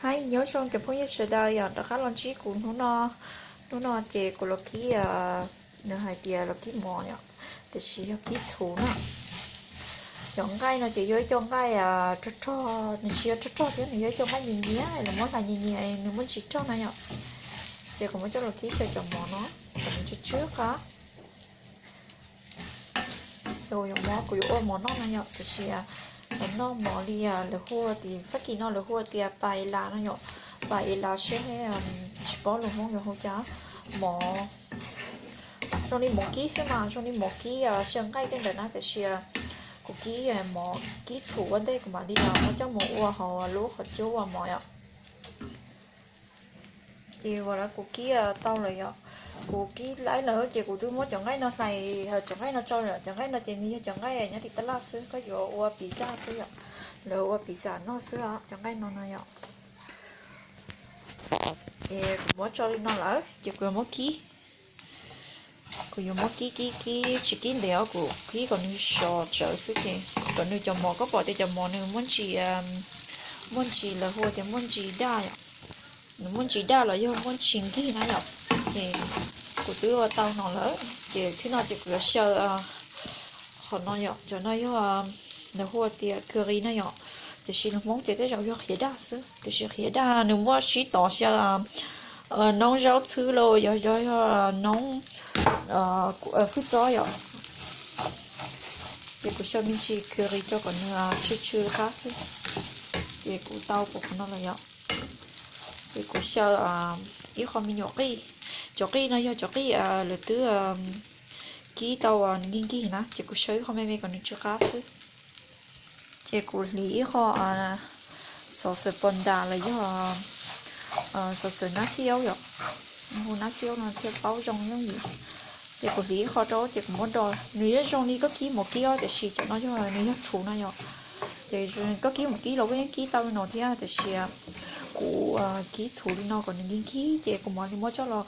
Hais nyob zoo cov phooj ywg sawv daws yom, rov qab los ntsib kuv hnub no. Hnub no ces kuv los kib, nws hais tias los kib mov yom, tiam sis yog kib txhuv na. Cov nqaij no ces yog ib co nqaij rog rog, nws tsis yog rog rog thiab, nws yog ib co nqaij nyias nyias, lawv muab hlais nyias nyias nws muaj ntsis rog na yom. Ces kuv muab coj los kib xyaw cov mov no, kom nws tsw tsw qab. Kuv yuav ua mov noj no yom, tiam sis noj mov li lawv hu tias Fab Kis no lawv hu tias pais las no yom, pais las seb, tsis paub lus Hmoob yuav hu cas. Mov zoo li mov kib xwb mas, zoo li mov kib xyaw nqaij tej ntawd na, tiam sis kuv kib mov kib txhuv ua ntej kuv mam li muab coj mus ua hauv lub qhov cub ua mov yom. Ces uas lawv kuv kib tau lawm yom, kuv kib laib lawm ces kuv twb muab cov nqaij no hlais, cov nqaij no tso lawm. Cov nqaij no ces nws yog cov nqaij nyob tim tab laj xwb, koj yuav ua pizza xwb yom, lawv ua pizza noj xwb os cov nqaij no no yom. Ces kuv muab tso li no lawm ces kuv yuav muab kib. Kuv yuav muab kib kib kib, tsis kib ntev os, kuv kib kom nws sov tsawv xwb ces kom nws cov mov, koj pom tias cov mov nws muaj ntsis, muaj ntsis lawv hu tias muaj ntsis daj yom, nws muaj ntsis daj los yog muaj ntsis nkig na yom. Ces kuv twb ua tau no lawm ces thib no ces kuv yuav xyaw qhov no yom, cov no yog lawv hu tias kawg ris na yom, tiam sis lus Hmoob ces tej zaum yog qhiav daj xwb, tiam sis qhiav daj nws muaj sib tov xyaw noob zaub txhwb los yog, yog, yog noob hwj txob yom. Ces kuv xyaw me ntsis kawg ris rau kom nws tsw tsw qab xwb. Ces kuv tau pom qhov no lawm yom. Ces kuv xyaw ib qho me nyuam qij. Cov qij no yog cov qij lawv twb kib tau nkig nkig na, ces kuv xyaw ib qho me me kom nws tsw qab xwb. Ces kuv hliv ib qho xov xwm pos ntas los yog xov xwm nab xib aub yom, hu nab xib aub no thiaj paub zoo yooj yim. Ces kuv hliv ib qho rau ces kuv muab do, nws yeej zoo li koj kib mov kib os, tiam sis cov no yog nws yog txhuv no yom. Ces koj kib mov kib los koj yeej kib tau li no thiab, tiam sis kuv kib txhuv li no kom nws nkig nkig ces kuv mam li muab coj los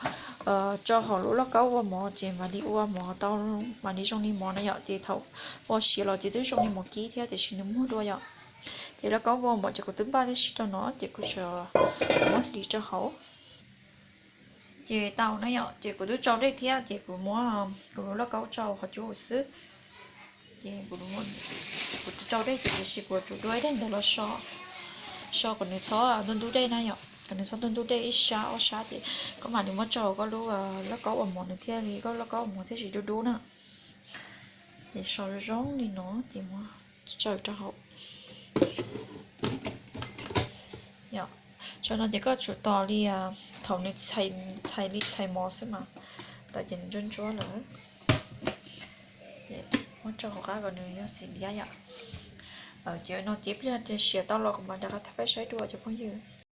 tso hauv lub lauj kaub ua mov ces mam li ua mov tau, mam li zoo li mov no yom. Ces thaum ua siav los ces twb zoo li mov kib thiab tiam sis nws muag dua yom. Ces lauj kaub ua mov ces kuv twb npaj tib si rau no ces kuv tsuas muab hliv rau hauv. Ces tau na yom, ces kuv twb tsau dej thiab ces kuv muab kuv lub lauj kaub tsau qhov cub xwb. Ces kuv tsau dej ces tiam sis kuv tsuas dua ib daim ntawd los so, so kom nws txhob ntub ntub dej na yom, kom nws txhob ntub ntub dej ib sab ob sab ces koj mam li muab tsau koj lub lauj kaub ua mov nws thiaj li, koj lauj kaub ua mov thiaj tsis dub dub na. Ces so zoo zoo li no ces muab tsau rau hauv. Yom, tsau no ces koj tsum tos li thaum nws txhais li txhais mov xwb mas, tau ces nws ntsuab ntsuab lawm. Ces muab tsau hauv qab kom nws yog xim liab yom. Ces no ces ib pliag siav tau los kuv mam rov qab thaij peb saib dua cov phooj ywg.